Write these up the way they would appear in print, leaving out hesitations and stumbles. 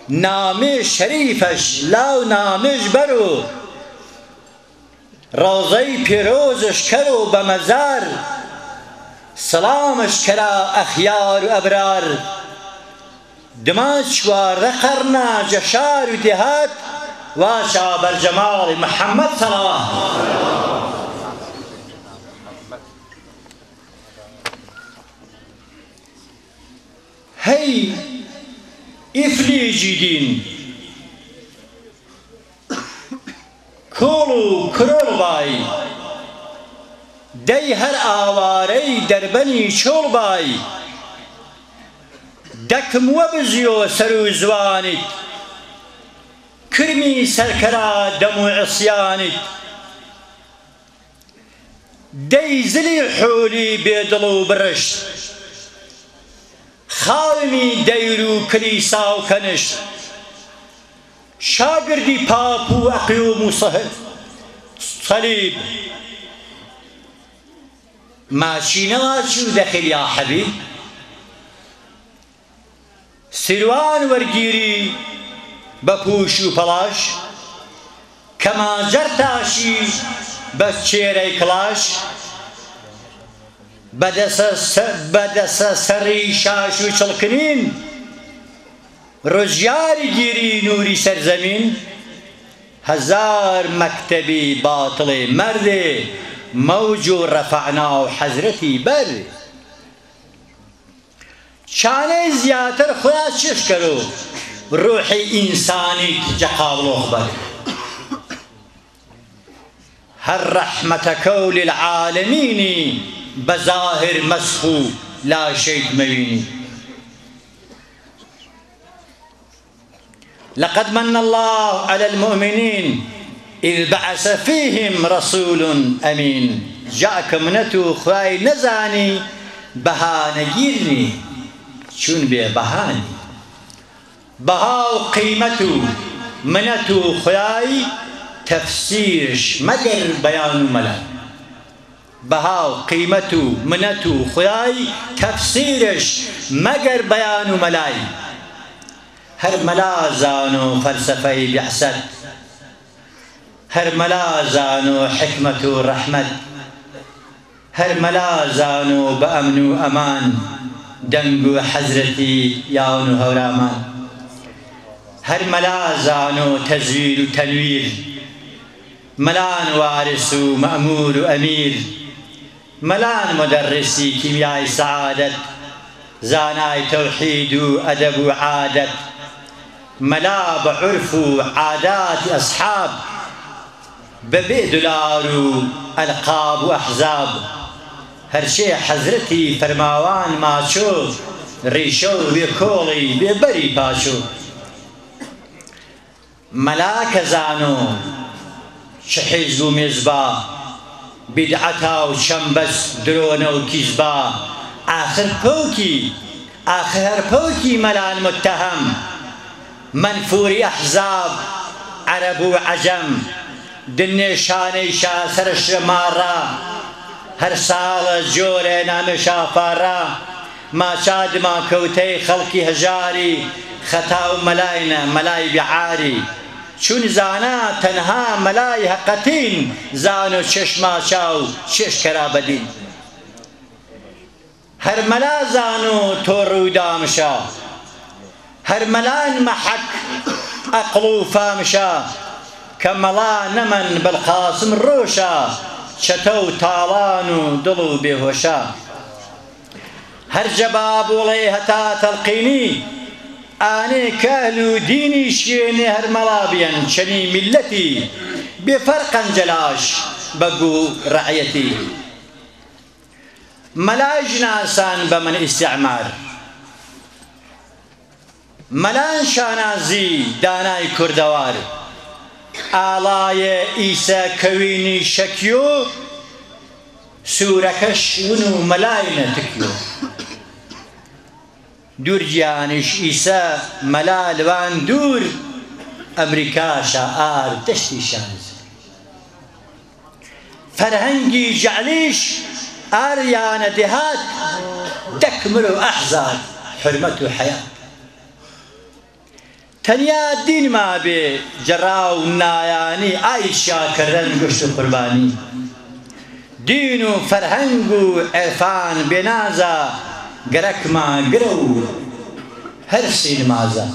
نامێ شەریفەش لاو نامێش بەرۆ ڕەوزەی پێرۆزش کەرۆ بە مەزار سڵامش کەرا ئەخیار و ئەبرار دما 14 قەرنە جە شار و دێهات واچا بەر جەماڵی محەممەد سەڵەوات. هەی ئیفلیجی دین کۆڵ و کرۆڵ بای، دەی هەر ئاوارەی دەربەنی چۆڵ بای، دەکم وەبزیۆ سەر و زوانیت، کرمی سەرکەرا دەم و عسیانیت، دەی زلی حۆلی بێ دڵ و بڕشت، خاومی دەیر و کلیسا و کەنشت، شاگردی پاپ و ئەقیوم و سەلیب، ماچینەوە چوو دەخیل یا حەبیب. سیروان وەرگیری بە پووش و پەڵاش، کەمانجەر تاشی بە چێرەی کڵاش، بە دەسە سەڕی شاش و چڵکنین، ڕۆژیاری گیری نووری سەرزەمین، هەزار مەکتەبی باتڵێ مەردێ، مەوج و ڕەفەعنا و حەزرەتی بەر. چانەی زیاتر خویا چێش کەرو روحی ئینسانیت جە قابڵۆخ بەر هەر ڕەحمەتەکەو للعالمینی بە زاهر مەسخ و لاشەیت مەوینی. لقد من اللە علی المومنین اذ بعث فیهم رسول امین جا کە منەت و خوای نەزانی بەهانەگیر نی چون بێ بەهانی بەها و قیمەت و منەت و خوای تەفسیرش مەگەر بەیان و مەلای بەها و قیمەت و منەت و خودای تەفسیرش مەگەر بەیان و مەلای هەر مەلا زانۆ فەلسەفەی بیعسەت هەر مەلا زانۆ حیکمەت و ڕەحمەت هەر مەلا زانۆ بە ئەمن و ئەمان دەنگ و حەزرەتی یان و هەورامان هەر مەلا زانۆ تەزویر و تەنویر مەلان وارس و مەئمور و ئەمیر، مەلان مودەڕیسی کیمیای سەعادەت، زانای تەوحید و ئەدەب و عادەت، مەلا بە عورف و عاداتی ئەسحاب، بە بێ دولار و ئەلقاب و ئەحزاب، هەرچێ حەزرەتی فەرماوان ماچۆ، ڕیشە و بێ کۆڵی بێ بەری پاچۆ. مەلا کە زانۆ چ حیزب و میزبا بیدعەتا و چەمبەس درۆنە و کیزبا ئاخر پۆکی ئاخر هەر پۆکی مەلان متەهەم مەنفوری ئەحزاب عەرەب و عەجەم دنێ شانەی شا سەرشرە ماڕا هەر ساڵە جۆرێ نامێ شافاڕا ماچا دماکەوتەی خەڵکی هەژاری خەتا و مەلاینە مەلای بێ عاری چون زانا تەنها مەلای هەقەتین زانۆ چێش ماچا و چێش کەرا بەدین هەر مەلا زانۆ تۆ ڕوو دامشە هەر مەلان مەحەک ئەقڵ و فامشە کە مەڵا نەمەن بلقاسم ڕۆشە چەتە و تاڵان و دڵ و بێهۆشە. هەر جەبا بوڵێ هەتا تەڵقینی ئانێ کە ئەهل و دینی شکێنێ هەر مەڵا بیەن چەنی میللەتی بێ فەرقەن جەلاش بەگ و ڕەعیەتی مەلای ژناسان بە من ئیستعمار مەلان شانازی دانای کوردەوار ئاڵایێ ئیسە کەوینی شەکیۆ سوورەکەش ون و مەلاینە تکیۆ دوورگیانیش ئیسە مەلا لوان دوور ئەمریکاشە ئار دەشتی شانز. فەرهەنگی جەعلیش ئاریانە دێهات دەک مرۆ ئەحزاد حورمەت و حەیات. تەنیا دین مابێ جەڕاو نایانی ئایشا کردن گوشت و قوربانی. دین و فەرهەنگ و عێرفان بێ نازە گەرەکما گرەو هەرسی نمازە.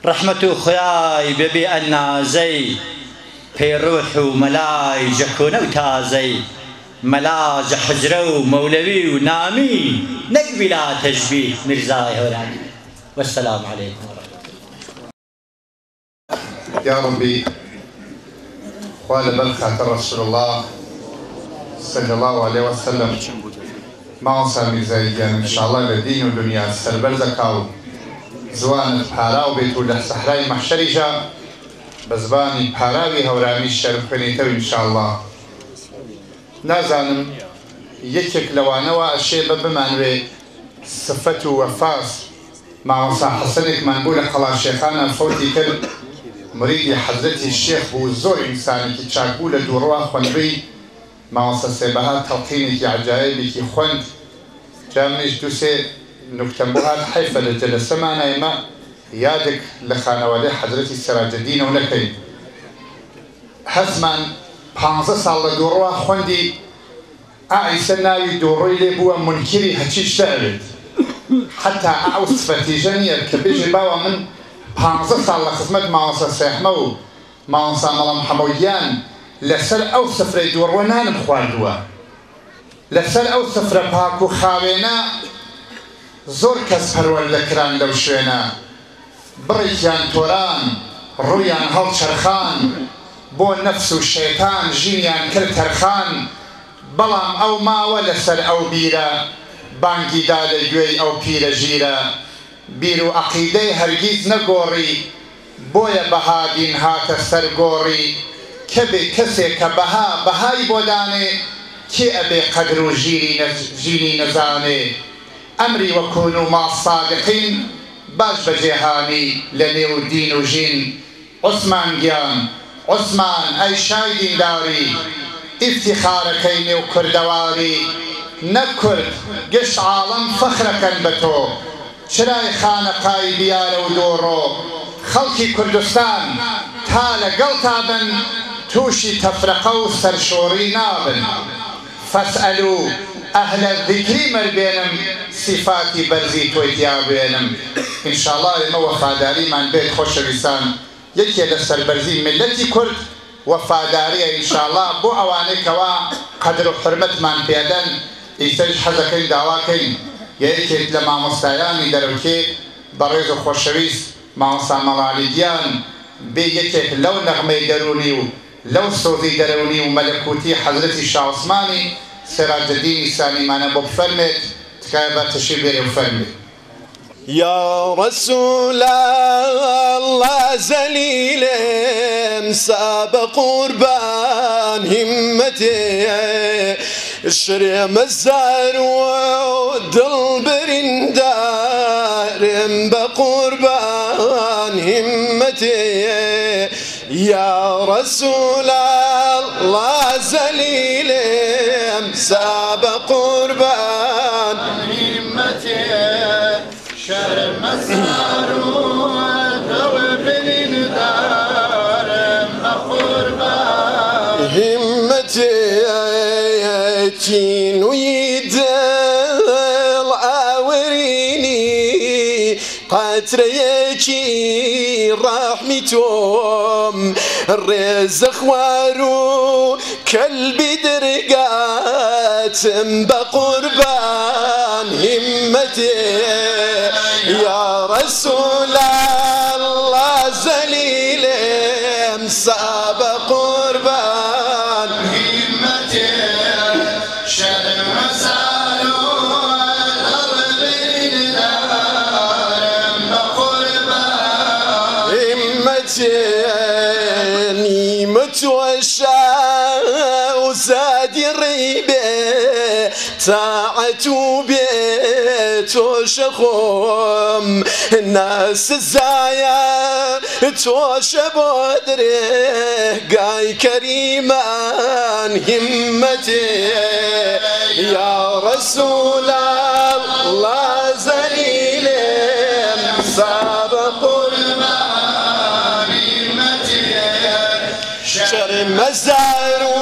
ڕەحمەت و خودای بێ بێ ئەنازەی پێ ڕوح و مەلای جە کۆنە و تازەی مەلا جە حوجرە و مەولەوی و نامی نەک بیلا تەشبیه میرزای هەورامی. والسلام علیکم ورحمة الله. یاڕەبی خوا لەبەر خاتر رسول اللە صلی اللە علیە وسلم مامۆستا میرزایی گیان ان شاءاللە لە دین و دنیا سەربەرزەکا و زوانت پاراو بێت و لە سەحرای مەحشەریشا بە زبانی پاراوی هەورامی شیعر بخوێنیتەو ان شاءاللە نازانم یەکێک لەوانەوە ئەشێ بە بمانوێ سفەت و وەفاس مامۆستا حەسەنێکمان بوو لە قەڵاشێخانا فەوتی کرد مریدی حەزرەتی شێخ بوو زۆر ئینسانێکی چاک بوو لە دووڕوە خوەندووی مامۆستا سێبەها تەڵقینێکی عەجایبێکی خوەند جا منیش دوو سێ نوکتەم بۆ هات حەیفە لە جەلەسەمانا ئێمە یادێک لە خانەوادەی حەزرەتی سەراجەدینەوە نەکەین هەزمان پانزە ساڵ لە دووڕوە خوەندی ئا ئیسە ناوی دووڕووی لێ بووە مونکیری هەچی شتە ئەوێت حەتا ئا ئەو سفەتیژە نیە کە بێژێ باوە من پانزە ساڵ لە خزمەت مامۆستا سەیەحمە و مامۆستا مەڵا محەمەو گیان لەسەر ئەو سفرەی دووڕوە نانم خواردووە لەسەر ئەو سفرە پاک و خاوێنە زۆر کەس پەروەردە کران لەو شوێنە بڕێکیان تۆران ڕوویان هەڵچەرخان بۆ نەفس و شەیتان ژینیان کرد تەرخان بەڵام ئەو ماوە لەسەر ئەو بیرە بانگی دا لە گوێی ئەو پیرە ژیرە بیر و عەقیدەی هەرگیز نەگۆڕی بۆیە بەهادین هاتە سەر گۆڕی کەبێ کەسێ کە بەها بەهای بۆ دانێ کێ ئەبێ قەدر و ژیری ژینی نەزانێ ئەمری وەکونو مع الصادقین باش بەجێ هانی لە نێو دین و ژین عوسمان گیان عوسمان ئەی شای دینداری ئیفتیخارەکەی نێو کوردەواری نەک کورد گشت عاڵەم فەخرەکەن بە تۆ چرای خانەقای بیارە و دۆڕۆ خەڵکی کوردستان تا لە گەڵتا بن توشی تەفرەقە و سەرشۆڕی نابن. فاسئلو اهل الذکری مەر بێنم سیفاتی بەرزی تۆی تیا بوێنم ان شاءاللە ئێمە وەفاداریمان بێت خۆشەویستان یەکێ لە سەربەرزی میللەتی کورد وەفاداریە ان شاءاللە بۆ ئەوانەی کەوا قەدر و حورمەتمان پێدەن ئیسەیش حەزەکەین داواکەین یەکێک لە مامۆستایانی دەرەوکێ بەڕێز و خۆشەویست مامۆستا مەڵالی گیان بێ یەکێک لەو نەغمەی دەروونی و لەو سۆزی دەرەونی و مەلەکوتی حەزرەتی شا عوسمانی سراجەدینی سانیمانە بۆ بفەرمێت تکایە با تەشریف بێنێ و فەرموێ. یا رسول اللە زەلیلم سا بە قوربان هیمەتێ شرێمە زار و دڵ بریندارم بە قوربان هیمەتێ یا رسول اللە زەلیلم سا بە قوربان هیمەتێ شەرمەزار و دڵ بریندارم بە قوربان هیمەتێ تینووی دڵ ئاورینی قەترەیەکی ڕەحمی تۆم ڕێزە خوار و کەلبی درگاتم بە قوربان هیمەتێ یا رسول اللە زەلیلم سا بە قوربان هیمەتێ شەرمەزار و دڵ بریندارم بە قوربان هیمەتێ نیمە تۆشە و زادی ڕێی بێ تاعەت و بێ تۆشە خۆم ناسزایە تۆشە بۆ درێگای کەریمان هیمەتێ یا رسول اللە زەلیلم سا بە شەرمەزار و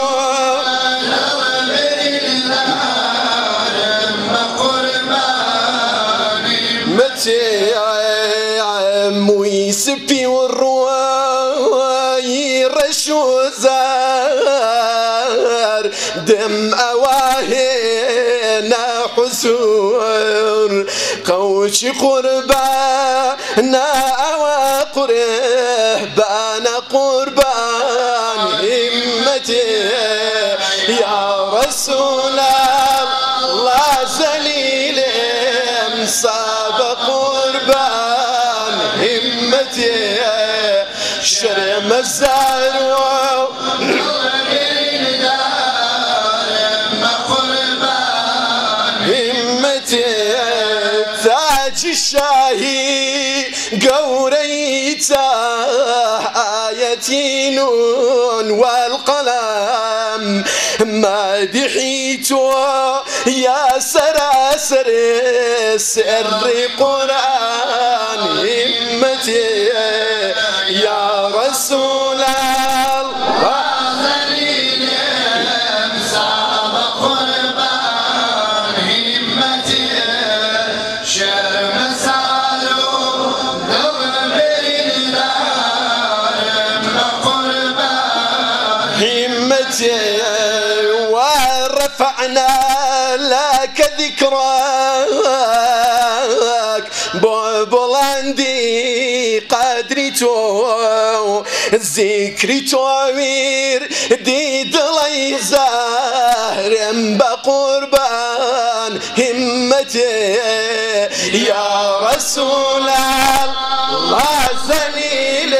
موی سپی و ڕووی ڕەش و زار دم ئەواهێنا حوزور قەوچی قوربانە ئەوە قوربانە قوربان هیمەتێ یا ڕەسوول الله زەلیلم سابە قوربان هیمەتێ شەرمەزار و همتي تاج الشاهي قوريتا آية نون والقلم مادحيتو يا سراسر سر قرآن همتي يا رسول الله ورفعنا لك ذكراك بولندي قدري تو ذكري توير دي دلي زهرم بقربان همتي يا رسول الله زليل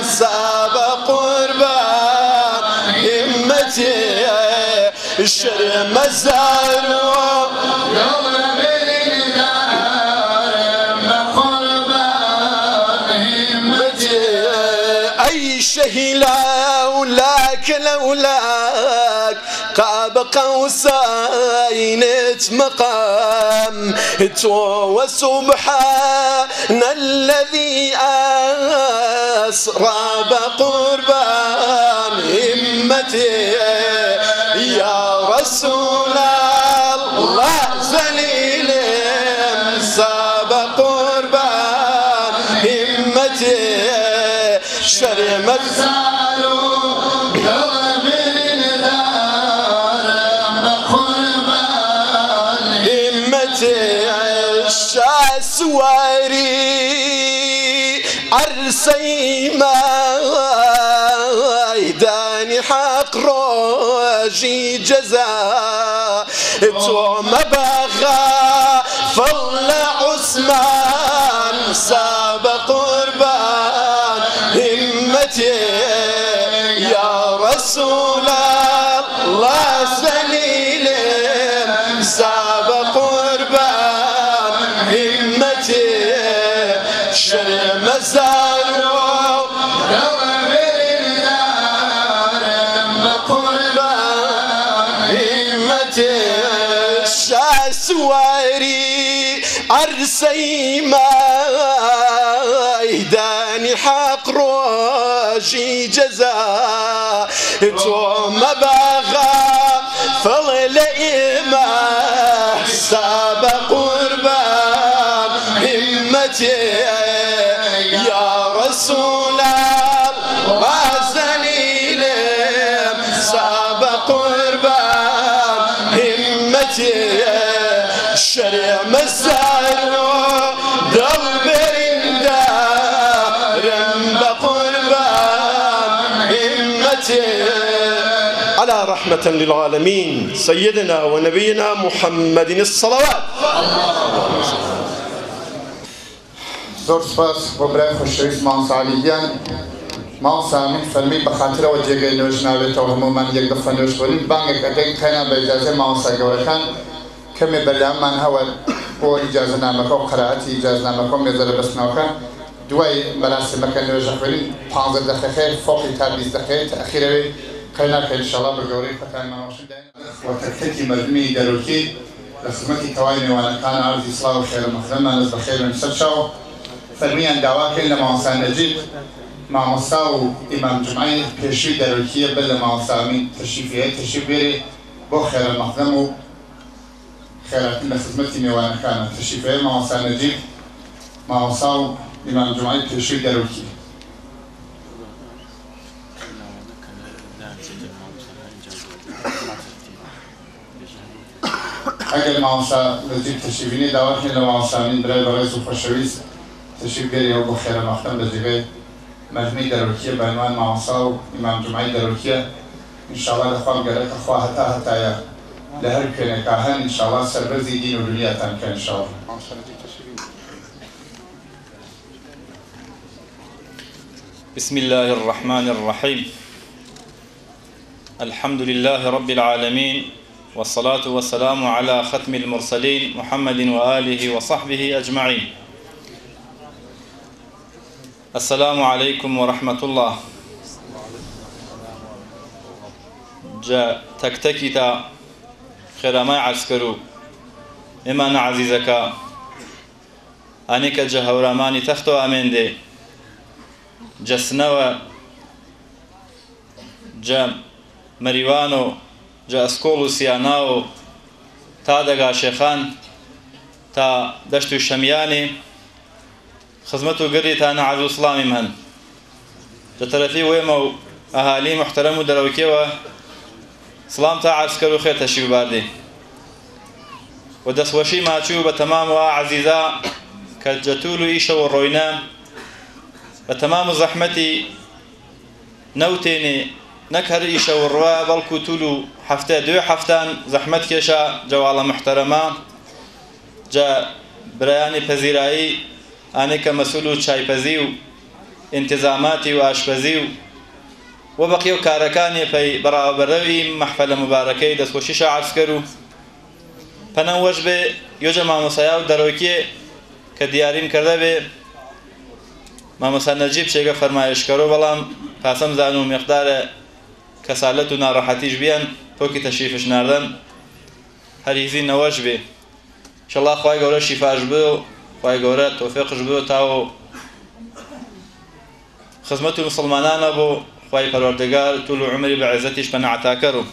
ساب قربان همتي شەرمەزار و أي شهي لولاك لولاك قاب قوسين مقام تو سبحان الذي أسرى بقربان همتي يا رسول الله زليل ساب قربان همتي شرمت الشاسواري عرسي ميداني حق روجي جزاء توم بغى فل عثمان ساب قربان همتي يا رسول الله سليل ساب قربان همتي شرمزار الشاسواري عرسي ميداني حق روجي جزاء توم بغى فضل إمام ساب قربان همتي يا رسول الله زليل ساب قربان همتي شرمزار دل برندارم بقربان همتي. على رحمة للعالمين سيدنا ونبينا محمد الصلوات. زۆر سپاس بۆ برای خۆشەویست مامۆستا عەلی گیان. مامۆستا ئەمین فەرمی بە خاترەوە جێگەی نوێژ ناوێتەوە هەموومان یەک دەفە نوێژ بۆین بانگێک ئەدەین قەینا بە ئیجازەی مامۆستا گەورەکان کەمێ بەرنامەمان هەوە بۆ ئیجازەنامەکە و قەرائەتی ئیجازەنامەکە و مێزەرە بەستنەوەکە دوای مەراسیمەکە نوێژە خوێنین 15 دقیقەی فۆقی تا 20 دقیقەی تەئخیرەوەی قەیناکە ئینشاڵڵا بە گەورەی خۆتان ماوەشن داین و تەکتەکی مەردمی دەرۆکی لە خزمەتی تەوای میوانەکان عەرزی سڵاو و خێرە مەخرەممان دەست بەخێر بن سەر چاو. فەرمیان داواکەین لە مامۆستا نەجیب مامۆستا و ئیمام جومعەی پێشووی دەرەوکییە بەر لە مامۆستا ئەمین تەشریفی هەیە تەشریف بێرێ بۆ خێرە مەقدەم و خێراتن لە خزمەتی مێوانەکانە تەشریف هەیە مامۆستا نەجیب مامۆستا و ئیمام جومعەی پێشووی دەرەوکی. ئەگەر مامۆستا نەجیب تەشریفی نیە داوا دەکەین لە مامۆستا ئەمین برای بەڕێز و خۆشەویست تەشریف بێرێەوە بۆ خێرە مەقدەم لە جێگای مەرجمەی دەرەوکیە بە عنوان مامۆستا و ئیمام جومعەی دەرەوکیە ان شاءاللە لە خوام گەرەکە خوا هەتا هەتایە لە هەر کوێنێکا هەن ان شاءاللە سەربەرزی دین و دونیاتان بکا ان شاءاللە. بسم الله الرحمن الرحيم الحمد لله رب العالمين والصلاة والسلام على ختم المرسلين محمد وآله وصحبه أجمعين السلام عليكم ورحمة الله جا تەک تەکی تا خێرامای عەرزکەر و ئێمانە عەزیزەکە ئانیکە جە هەورامانی تەختەوە ئەمێندێ جە سنەوە جە مەریوان و جە ئەسکۆڵ و سیانا و تا دەگا شێخان تا دەشت و شەمیانی خزمەت و گردی تا نەعز و سڵامیم هەن جە تەرەفی وێمە و ئەهالی محتەرەم و دەرەوکێوە سڵام تا عەرزکەر و خێر تەشریف باردی و دەستوەشی ماچوو بە تەمام و عەزیزا کە جەتول و ئیشە و ڕۆینە بە تەمام و زەحمەتی نەوتێنێ نەک هەر ئیشە و ڕوا بەڵکو طول و هەفتە دوێ هەفتان زەحمەت کێشا جەواڵە محتەرەمە جا برایانی پەزیرایی ئانێکە مەسول و چایپەزی و ئینتزاماتی و ئاشپەزی و و بەقیە و کارەکانی پەی بەڕاوەبەرەوی مەحفەلە مبارەکەی دەستخۆشیشە عەرزکەر و پەنەم وەش بێ یۆجە مامۆسایا و دەرۆکێ کە دیاریم کردە بێ مامۆستا نەجیب چێگە فەرمایشکەرۆ بەڵام پاسەم زان و مقدارە کەسالەت و ناڕەحەتیش بیان پۆکی تەشریفش ناردن هەریزی نەوەش بێ ئینشەڵا خوای گەورە شیفاش بێ و خوای گەورە تۆفیقش بێ تاو خزمەت و مسلمانانە بۆ خوای پەروەردگار طول و عمری بە عزەتیش پەناعتاکەر و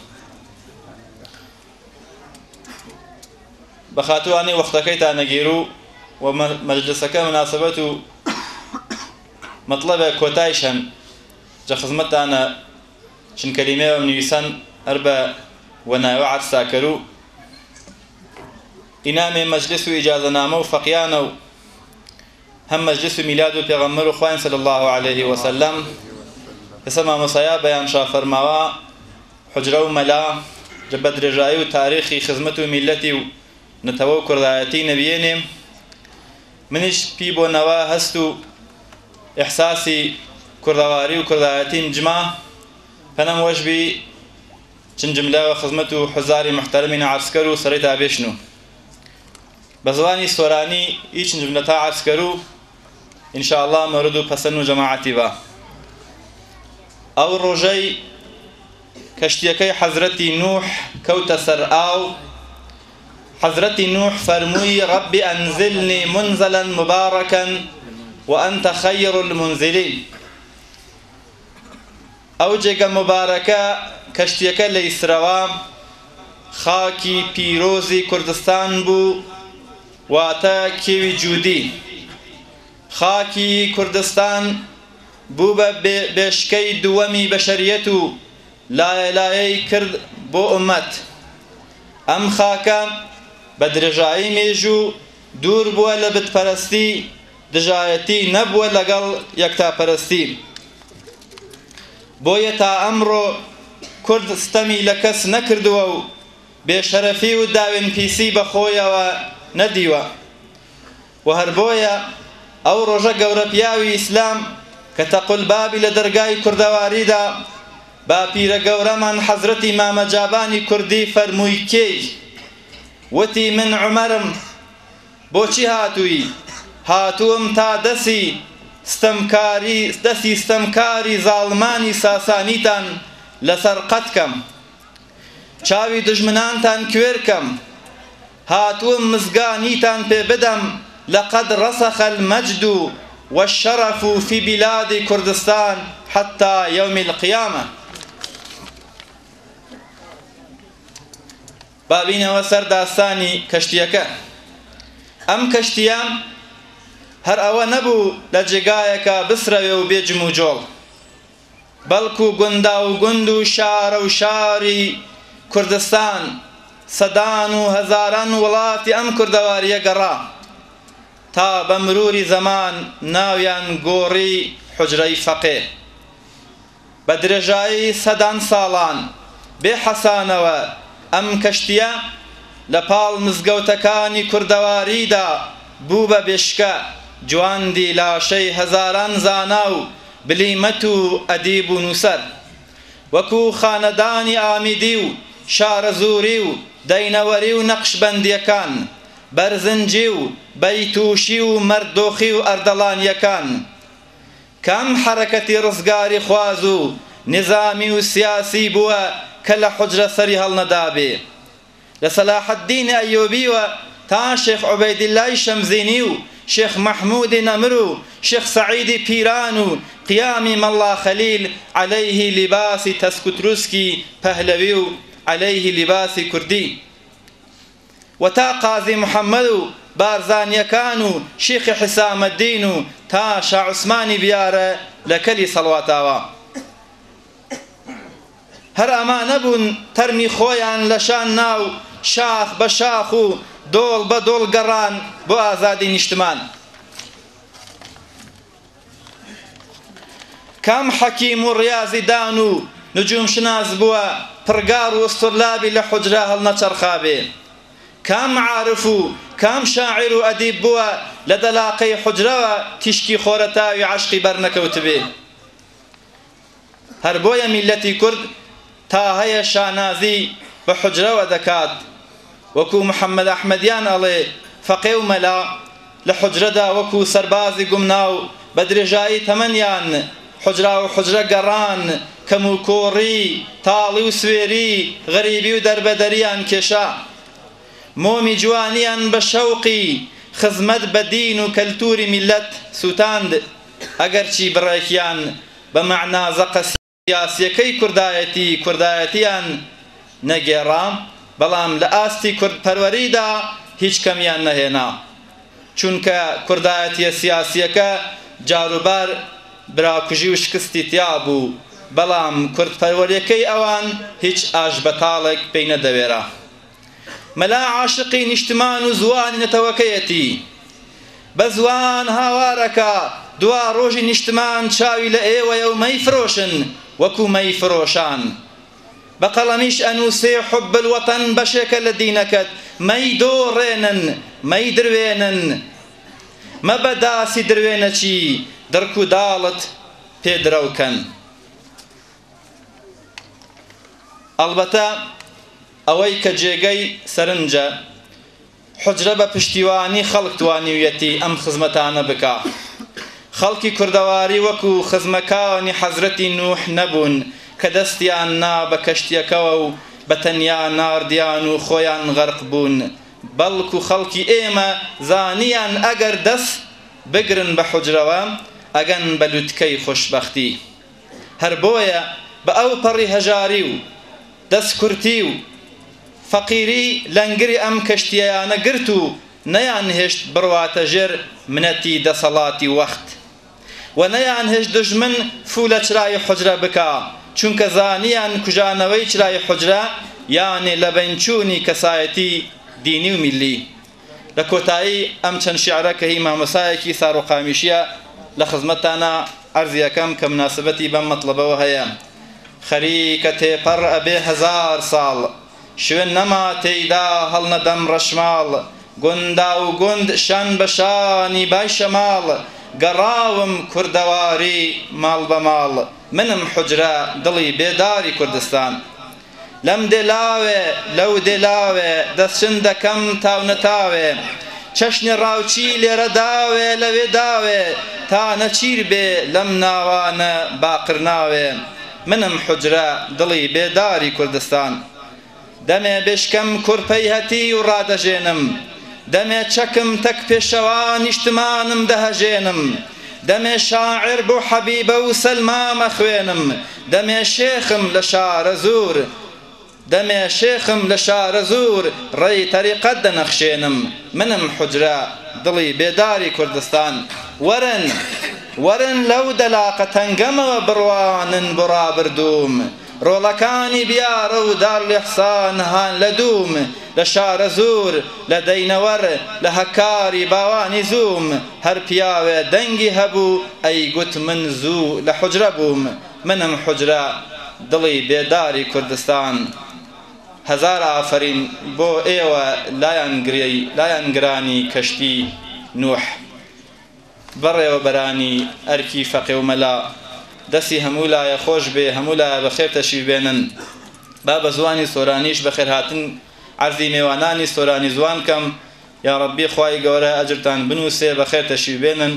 بە خاتوانی وەختەکەیتان نەگیر و و مەجلسەکە مناسبەت و مەطلبە کۆتایش هەن جە خزمەتتانە چن کەلیمەیە نویسەن هەر بە وەنایەوە عەرزتاکەر و ئینامێ مەجلس و ئیجازەنامە و فەقیانە و هەم مەجلس و میلاد و پێغەمبەر و خواین صلی الله علیه وسلم ئێستا مامۆسایا بەیان شا فەرماوە حجرە و مەلا جە بە درێژایی و تاریخی خزمەت و میلەتی و نەتەوە و کوردایەتی نەبیێنێ منیش پی بۆ نەوە هەست و ئیحساسی کوردەواری و کوردایەتیم جما پەنەم وەش بی چن جملە و خزمەت و حزاری محتەرەمی عەرزکەر و سەرەی تا بێشن و بە زوانی سۆرانی ئی چن جملە تا عەرزکەر و إن شاء الله مورد و پەسەن و جەماعەتی با. ئەو ڕۆژەی کەشتیەکەی حەزرەتی نوح کەوتە سەر ئاو، حەزرەتی نوح فەرمووی رب أنزلني منزلا مباركا وأنت خير المنزلين. ئەو جێگە مبارەکە کەشتیەکە لە ئیسرەوە خاکی پیرۆزی کوردستان بوو، واتە کێوی جوودی. خاکی کوردستان بوو بە بێشکەی دووەمی بەشەریەت و لایەلایەی کرد بۆ ئومەت. ئەم خاکە بە درێژایی مێژوو دوور بووە لە بتپەرستی، دژایەتی نەبووە لەگەڵ یەکتاپەرستی. بۆیە تا ئەمڕۆ کورد ستەمی لە کەس نەکردووە و بێشەرەفی و داوێنپیسی بە خۆیەوە نەدیوە. و هەر بۆیە ئەو ڕۆژە گەورە پیاوی ئیسلام کە تەقولبابی لە دەرگای کوردەواریدا با پیرە گەورەمان حەزرەتی مامە جابانی کوردی فەرمووی کێی؟ وتی من عومەرم. بۆچی هاتووی؟ هاتووم تا دەسی ستەمکاری دەسی ستەمکاری زاڵمانی ساسانیتان لەسەر قەت کەم، چاوی دوژمنانتان کوێر کەم، هاتووم مزگانیتان پێ بدەم لقد رسخ المجد والشرف في بلاد كردستان حتى يوم القيامة. با بینەوە سەر داستانی کەشتیەکە. ئەم کەشتیە هەر ئەوە نەبوو لە جێگایەکە بسرەوێ و بێ جموجۆڵ، بەڵکو گوندا و گوند و شارە و شاری کوردستان، سەدان و هەزاران وڵاتی ئەم کوردەواریە گەڕا تا بە مروری زەمان ناویان گۆڕی حوجرەی فەقێ. بە درێژایی سەدان ساڵان بێ حەسانەوە ئەم کەشتییە لە پاڵ مزگەوتەکانی کوردەواریدا بوو بە بێشکە جواندی لاشەی هەزاران زانا و بلیمەت و ئەدیب و نووسەر وەکوو خانەدانی ئامیدی و شارەزووری و دەینەوەری و نەقشبەندییەکان، بەرزنجی و بەیتووشی و مەردۆخی و ئەردەڵانییەکان. کام حەرەکەتی ڕزگاریخواز و نیزامی و سیاسی بووە کە لە حوجرە سەری هەڵنەدابێ؟ لە سەلاحەدینی ئەیوبیوە تا شێخ عوبەیدیللای شەمزینی و شێخ مەحموودی نەمر و شێخ سەعیدی پیران و قیامی مەڵا خەلیل عەلەیهی لیباسی تەسکوتروسکی پەهلەوی و عەلەیهی لیباسی کوردی و تا قازی محەمەد و بارزانییەکان و شیخی حیسامەدین و تا شاعوسمانی بیارە لە کەلی سەڵواتاوا. هەر ئەمانە بوون تەرمی خۆیان لە شان نا و شاخ بە شاخ و دۆڵ بە دۆڵ گەڕان بۆ ئازادی نیشتمان. کام حەکیم و ڕیازیدان و نجومشناس بووە پڕگار و ئوستورلابی لە حوجرە هەڵنەچەرخابێ؟ کام عارف و کام شاعیر و ئەدیب بووە لە دەلاقەی حوجرەوە تیشکی خۆرەتاوی عەشقی بەرنەکەوتبێ؟ هەر بۆیە میللەتی کورد تا هەیە شانازی بە حوجرەوە دەکات، وەکو محەمەد ئەحمەدیان ئەڵێ فەقێ و مەلا لە حوجرەدا وەکو سەربازی گومناو بە درێژایی تەمەنیان حوجرا و حوجرە گەڕان، کەموکۆڕی، تاڵی و سوێری، غەریبی و دەربەدەریان کێشا. مۆمی جوانیان بە شەوقی خزمەت بە دین و کەلتوری میللەت سوتاند، ئەگەرچی بڕێکیان بە مەعنا زەقە سیاسیەکەی کوردایەتی کوردایەتیان نەگێڕا، بەڵام لە ئاستی کوردپەروەریدا هیچ کەمیان نەهێنا. چونکە کوردایەتیە سیاسیەکە جاروبار براکوژی و شکستی تیا بوو، بەڵام کوردپەروەریەکەی ئەوان هیچ ئاشبەتاڵێک پێی نەدەوێرا. مەلا عاشقی نیشتمان و زوانی نەتەوەکەیەتی. بە زوان هاوارەکا، دوا ڕۆژی نیشتمان چاوی لە ئێوەیە و مەیفرۆشن وەکو مەیفرۆشان. بە قەڵەمیش ئەنووسێ حب الوطن بەشێکە لە دینەکەت، مەیدۆڕێنن، مەیدروێنن. مەبە داسی دروێنەچی، دڕک و داڵت پێ درەوکەن. ئەڵبەتە ئەوەی کە جێگەی سەرنجە، حوجرە بە پشتیوانی خەڵک توانیویەتی ئەم خزمەتانە بکا. خەڵکی کوردەواری وەکو خزمەکانی حەزرەتی نوح نەبوون کە دەستیان نا بە کەشتیەکەوە و بە تەنیا ناردیان و خۆیان غەرق بوون، بەڵکو خەڵکی ئێمە زانیان ئەگەر دەست بگرن بە حوجرەوە ئەگەن بە لوتکەی خۆشبەختی. هەر بۆیە بە ئەوپەڕی هەژاری و دەست کورتی و فەقیری لەنگری ئەم کەشتییەیانە گرت و نەیانهێشت بڕواتە ژێر منەتی دەسەڵاتی وەخت و نەیانهێشت دوژمن فوو لە چرای حوجرە بکا، چونکە زانیان کوژانەوەی چرای حوجرە یانێ لەبەینچوونی کەسایەتی دینی و میللی. لە کۆتایی ئەم چەند شیعرە کە هی مامۆستایەکی ساروقامیشیە لە خزمەتتانا عەرزی ئەکەم کە موناسبەتی بەم مەتڵەبەوە هەیە. خەریکە تێپەڕ ئەبێ هەزار ساڵ شوێن نەما تێیدا هەڵنەدەم ڕەشماڵ گوندا و گوند شان بە شانی بای شەماڵ گەڕاوم کوردەواری ماڵ بە ماڵ منم حوجرە دڵی بێداری کوردستان. لەم دێ لاوێ لەو دێ لاوێ دەسچن دەکەم تاونەتاوێ چەشنی ڕاوچی لێرە داوێ لەوێ داوێ تا نەچیر بێ لەم ناوانە باقرناوێ منم حوجرە دڵی بێداری کوردستان دەمێ بشکەم کورپەی هەتیو ڕادەژێنم دەمێ چەکم تەک پێشەوا نیشتمانم دەهەژێنم. دەمێ شاعیر بۆ حەبیبە و سەلما مەخوێنم دەمێ شێخم لە شارەزوور دەمێ شێخم لە شارەزوور ڕێی تەریقەت دەنەخشێنم منم حوجرە دڵی بێداری کوردستان وەرن وەرن لەو دەلاقە تەنگەمەوە بڕوانن بۆ ڕابردووم ڕۆڵەکانی بیارە و دارالإحسان هان لە دووم لە شارەزوور لە دەینەوەر لە هەکاری باوانی زووم هەر پیاوێ دەنگی هەبوو ئەیگوت من زوو لە حوجرە بووم منم حوجرە دڵی بێداری کوردستان. هەزار ئافەرین بۆ ئێوە لایەنگرانی کەشتی نوح. بەڕێوەبەرانی ئەرکی فەقێ و مەلا دەستی هەموو لایە خۆش بێ هەموو لایە بەخێر تەشریف بێنن. با بە زوانی سۆرانیش بەخێرهاتن عەرزی مێوانانی سۆرانی زوان کەم. یاڕەبی خوای گەورە ئەجرتان بنووسێ بەخێر تەشریف بێنن.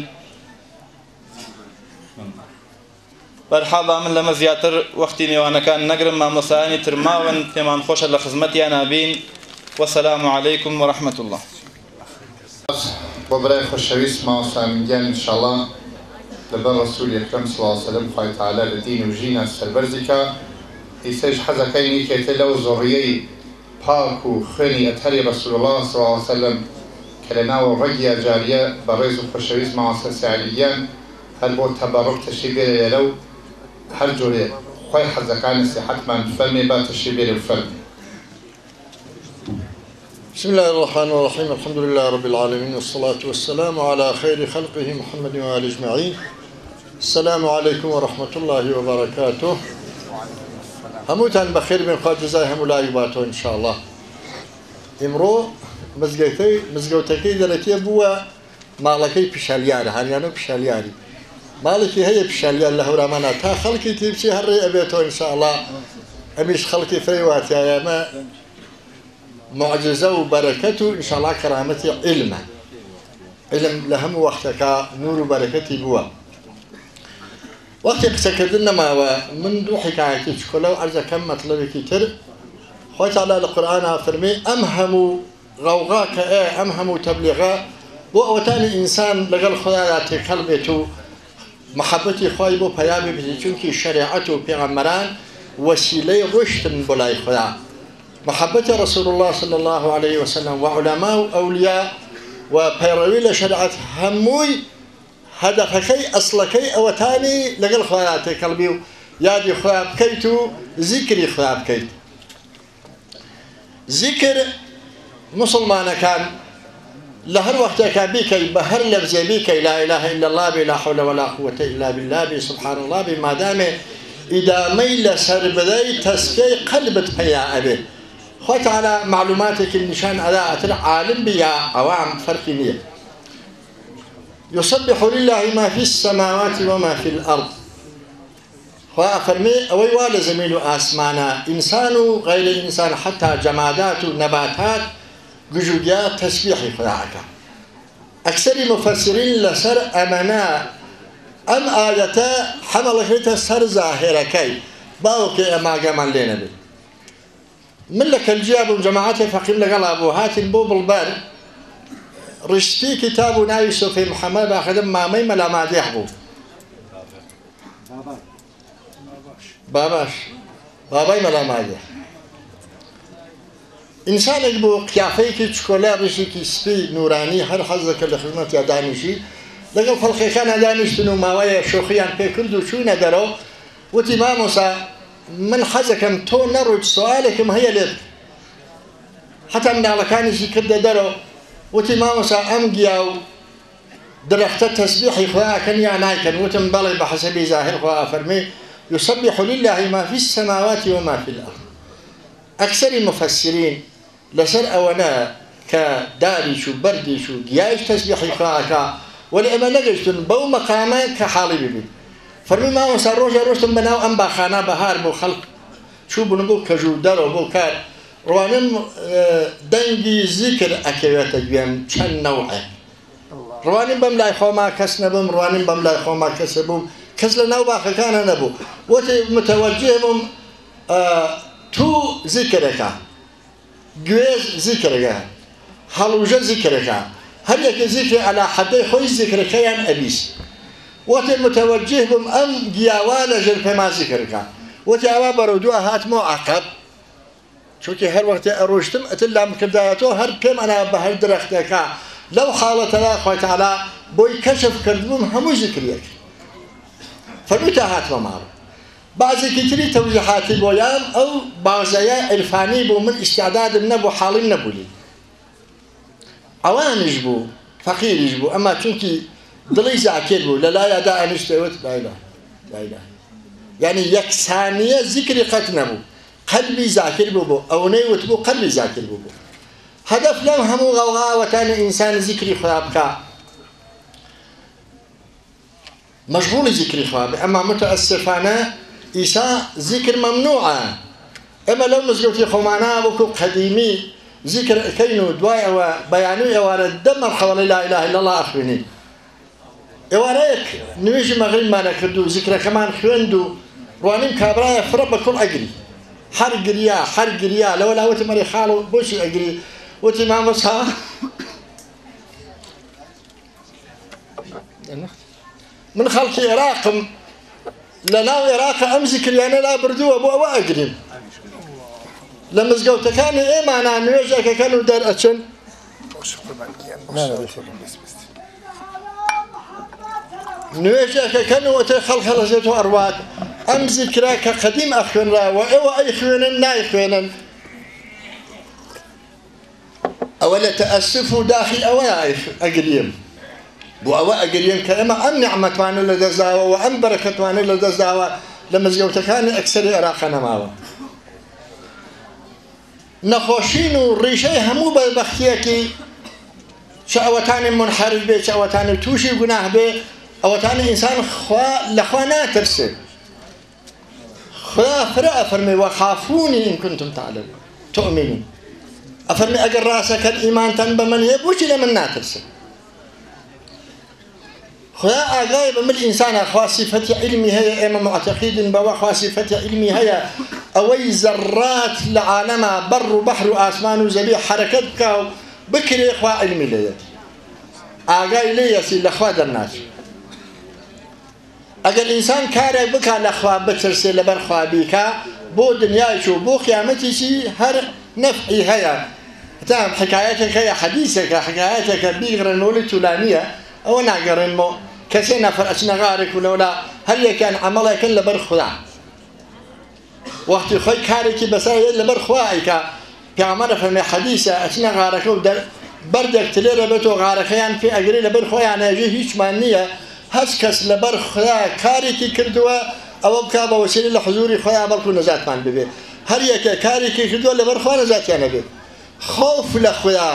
بەرحاڵ با من لەمە زیاتر وەختی مێوانەکان نەگرم، مامۆستایانی تر ماون، پێمان خۆشە لە خزمەتیانا بین. وەسەلام عەلەیکم وەرەحمەت اللە. بۆ برای خۆشەویست مامۆستا ئەمین گیان ان شاءاللە لەبەر ڕسولی اکرم صلی اللە علیە وسلم خوای تعالی لە دین و ژینا سەربەرزی کا ئیسەیش حەزەکەین یەکێتێ لەو زوڕیەی پاک و خوێنی ئەتهەری رسول اللە صلی اللە علیە وسلم کە لە ناو ڕەگیا جاریە بەڕێز و خۆشەویست مامۆستا سیعلی گیان هەر بۆ تەبەڕوک تەشریف بێرە لێرە و هەر جۆرێ خوای حەزەکا نەسیحەتمان بفەرمێ با تەشریف بێرێ بفەرمێ. بسم الله الرحمن الرحيم الحمد لله رب العالمين والصلاة والسلام على خير خلقه محمد وآله أجمعين السلام عليكم ورحمة الله وبركاته هەمووتان بەخێر بێن خوا جزای هەموو لایەک باتەوە ان شاء الله ئیمڕۆ مزگەوتەی مزگەوتەکەی دەرەکێ بووە ماڵەکەی پیشالیارە هانیانە پیشالیاری ماڵێکی هەیە پیشالیار لە هەورامانە تا خەڵکی تیبچی هەر ڕێ ئەبێتەوە ان شاء الله ئەمیش خەڵکی فرەی واتیایەمە معجزە و بەرەکەت و ان شاء الله کەرامەتی عیلمە علم لە هەموو وەختەکە نور و بەرەکەتی بووە وەختی قسەکردن نەماوە من دوو حکایەتی چکۆلە و عەرزەکەم مەتڵەبێکی تر خوای تعالی لە قورئانا فەرمی ئەم هەموو غەوغا کە ئێ ئەم هەموو تەبلیغە بۆ ئەوەتانی ئینسان لەگەڵ خودادا تێکەڵ بێت و محەبەتی خوای بۆ پەیا ببێت چونکی شەریعەت و پێغەمبەران وەسیلەی ڕۆشتن بۆ لای خودا محەبەتی رسول اللە صلی اللە علیه وسلم و عولەما و ئەولیا و پەیڕەوی لە شەریعەت هەمووی هەدەفەکەی ئەسڵەکەی ئەوەتانی لەگەڵ خوایە تێکەڵ بی و یادی خویا بکەیت و زیکری خویا بکەیت زیکر موسڵمانەکان لە هەر وەختێکا بیکەی بە هەر لەفزێ بیکەی لا اله الا الله بی لا حول ولا قوة الا بالله بی سبحان الله بی مادامێ ئیدامەی لەسەر بدەی تەسفیەی قەلبت پەیا ئەبێ خوای تعالی معلوماتێکی نیشان ئەدا ئەتر عالم بی یا عەوام فەرقی نییە يسبح لله ما في السماوات وما في الأرض خوا ئەفەرمێ ئەوەی وا لە زەمین و ئاسمانە ئینسان و غەیرە ئینسان حەتا جەمادات و نەباتات گژوگیا تەسبیحی خودا ئەکا ئەکسەری موفەسرین لەسەر ئەمەنە ئەم ئایەتە حەمەڵەکرێتە سەر زاهێرەکەی باوەکەی ئەماگەمان لێ نەبێت من لە کەلجیا بووم جەماعەتێ فەقیم لەگەڵا بوو هاتین بۆ بڵبەر ڕیشسپی کتاب و ناوی سۆفی محەمەد باخەدم مامەی مەلا مادیح بوو باباش بابای مەلا مادیح ئینسانێک بوو قیافەیەکی چکۆلە ڕیشێکی سپی نورانی هەر حەز دەکرد لە خزمەتیا دانیشی لەگەڵ فەڵقێکانە دانیشتن و ماوەیە شۆخیان پێکرد و چووینە دەرەوە وتی مامۆسا من حەزەکەم تۆ نەڕۆیت سوالێکم هەیە لێت حتا مناڵەکانیشی کردە دەرەوە وتی مامۆسا ئەم گیا و درەختە تەسبیحی خوا ئەکەن یا نایکەن وتم بەڵێ بە حەسەبی زاهر خوا ئەفەرمێ يسبح لله ما في السماوات وما في الأرض ئەکسەری مفسرین لەسەر ئەوەنە کە داریش و بەردیش و گیایش تەسبیحی خوا ئەکا وەلی ئەمە نەگەیشتون بەو مەقامە کە حاڵی ببین فەرمووی مامۆستا ڕۆژێ ڕۆشتم بەناو ئەم باخانە بەهار بوو خەڵک چووبوون بۆ کەژ و دەرەوە بۆ کار ڕوانم دەنگی زیکر ئەکەوێتە گوێم چەند نەوعێ ڕوانیم بەم لای خۆما کەس نەبووم ڕوانیم بەم لای خۆما کەس بووم کەس لە ناو باخەکانە نەبوو وتی متەوەجه بووم تو زیکرەکە گوێز زیکرەکە هەڵوژە زیکرەکە هەر یەکێ زیکری عەلا حەدەی خۆی زیکرەکەیان ئەبیست. وتی متوجه بووم ئەم گیاوا لە ژێر پێما زیکرکە وتی ئەوە بەرەو دووە هاتمەوە عەقەب چونکی هەر وەختێ ئەڕۆشتم ئەتر لام کردایەتەوە هەر پێم ئەنا بە هەر درەختێکا لەو حاڵەتەدا خوای تەعالا بۆی کەشف کردبووم هەموو زیکریەک فەرمووی تا هاتمە ماڵ بەعزێکی تری تەوزیحاتی بۆیان ئەو بازەیە عیرفانی بوو من ئیستعدادم نەبوو حاڵیم نەبوو لێی عەوامیش بوو فەقیریش بوو ئەما چونکی دڵی زاکر بوو لە لایا دائەنیشت ئەوت لا اله لا اله یعنی یەک سانیە زیکری قەت نەبوو قەلبی زاکر بوو بۆ ئەونەی وتبوو قەلبی زاکر بوو بۆ هەدەف لەم هەموو غەوغاوەتانی ئینسان زیکری خوا بکا مەشغوڵی زیکری خوا بێ ئەما متەئەسفانە ئیسا زیکر مەمنوعە ئێمە لەو مزگەوتی خۆمانا وەکو قەدیمی زیکر ئەکەین و دوای ئەوە بەیانی و ئێوارە دە مەرحەوەڵی لا اله الا الله ئەخوێنین ئێوارەیەک نوێژی مەغریبمان ئەکرد و زیکرەکەمان خوێند و ڕوانیم کابرایە فرە بە کوڵ ئەگری هەر گریا هەر گریا لەوە لا وتم ئەرێ خاڵۆ بۆچی ئەگری وتی مامۆستا من خەڵکی عێراقم لە ناو عێراق ئەم زیکریانە لا بردووە بۆ ئەوە ئەگریم لە مزگەوتەکانی ئێمانە نوێژەکەکەن و دەرئەچن نوێژەکەکەن و ئەتێ خەڵک هەڵەژێت و ئەڕوات ئەم زیکرە کە قەدیم ئەخوێنراوە ئێوە ئەیخوێنن نایخوێنن ئەوە لە تەئەسوف و داخی ئەوەیە ئەگریم بۆ ئەوە ئەگریم کە ئێمە ئەم نیعمەتمانە لەدەست داوە و ئەم بەرەکەتمانە لەدەست داوە لە مزگەوتەکانی ئەکسەری عێراقە نەماوە. نەخۆشین و ڕیشەی هەموو بەدبەختیەکی چ ئەوەتانی منحرف بێ چ ئەوەتانی تووشی گوناه بێ ئەوەتانی ئینسان خوا لەخوا ناترسێ. خودا فرە ئەفەرمێ وخافونی ان کنتم تعلمون تؤمنون ئەفەرمێ ئەگەر ڕاستەکەن ئیمانتان بە من هەیە بۆچی لە من ناترسن؟ خودا ئاگای بە مل ئینسانە خوا سیفەتی عیلمی هەیە ئێمە معتەقیدین بەوە خوا سیفەتی عیلمی هەیە ئەوەی زەڕات لە عالەما بەڕ و بەحر و ئاسمان و زەوی حەرەکەت بکا و بکرێ خوا عیلمی لێیەتی ئاگای لێیەتی لە خوا دەرناچێ. ئەگەر ئینسان کارێک بکا لە خوا بترسێ لەبەر خوا بیکا بۆ دنیایش و بۆ قیامەتیشی هەر نەفعی هەیە هەتا حکایەتێک هەیە حەدیسێکە حکایەتێکە بیگڕێنمەوە لی تولانیە ئەوە ناگەڕێنمەوە کە سێ نەفەر ئەچنە غارێک و لەولا هەر یەکیان عەمەڵێکن لەبەر خودا وەختی خۆی کارێکی بەسەر یەت لەبەر خوا ئەیکا پێغەمبەر ئەفەرمێ حەدیسە ئەچنە غارەکە و دەر بەردێک تلێرە بێت و غارەکەیان پێ ئەگرێ لەبەر خۆیان ئەژێ هیچمان نییە هەچ کەس لەبەر خودا کارێکی کردووە ئەوە بکا بە وەسیلە لە حزوری خۆیا بەڵکو نەجاتمان ببێ هەر یەکێ کارێکی کردووە لەبەر خوا نەجاتیان ئەبێ خۆف لە خودا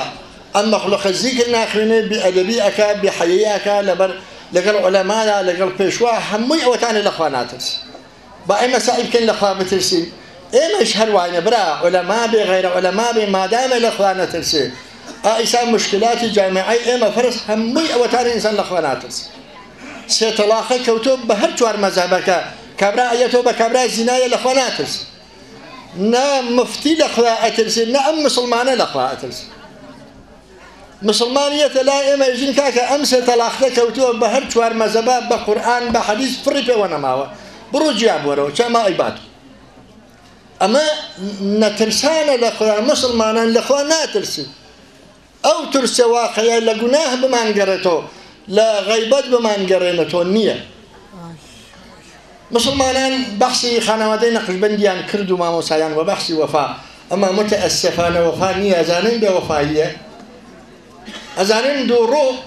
ئەم مەخلوقە زیکر ناخوێنێ بێ ئەدەبی ئەکا بێ حەیایی ئەکا لەبەر لەگەڵ عولەمایا لەگەڵ پێشوا هەمووی ئەوەتانێ لە خوا ناترس با ئێمە سەعی بکەین لە خوا بترسین ئێمەش هەر واینە برا عولەما بێ غەیرە عولەما بێ مادامێ لە خوا نەترسێ ئا ئیسا موشکیلاتی جامیعەی ئێمە فەرز هەمووی ئەوەتانە ئینسان لە خوا ناترسێ سێ تەڵاقە کەوتۆ بە هەر چوار مەزهەبەکە کابرا ئەیەتەوە بە کابرا زینایە لە خوا ناترسێ نە مفتی لە خوا ئەترسێ نە ئەم مسڵمانە لە خوا ئەترسێ مسڵمان یەتە لای ئێمە ئێژین کاکە ئەم سێ تەڵاقتە کەوتووە بە هەر چوار مەزەبە بە قورئان بە حەدیس فڕی پێوە نەماوە بڕۆ جیا بوەرەوە چا ما ئەیبات ئەمە نەترسانە لە خوا مسڵمانان لە خوا ناترسن ئەو ترسە واقعە لە گوناه بمانگەڕێتەوە لە غەیبەت بمانگەڕێنێتەوە نییە. مسوڵمانان بەحسی خانەوادەی نەقشبەندیان کرد و مامۆسایان وە بەحسی وەفا ئەما متئەسفانە وەفا نیە ئەزانن بێ وەفاییە ئەزانن دووڕوو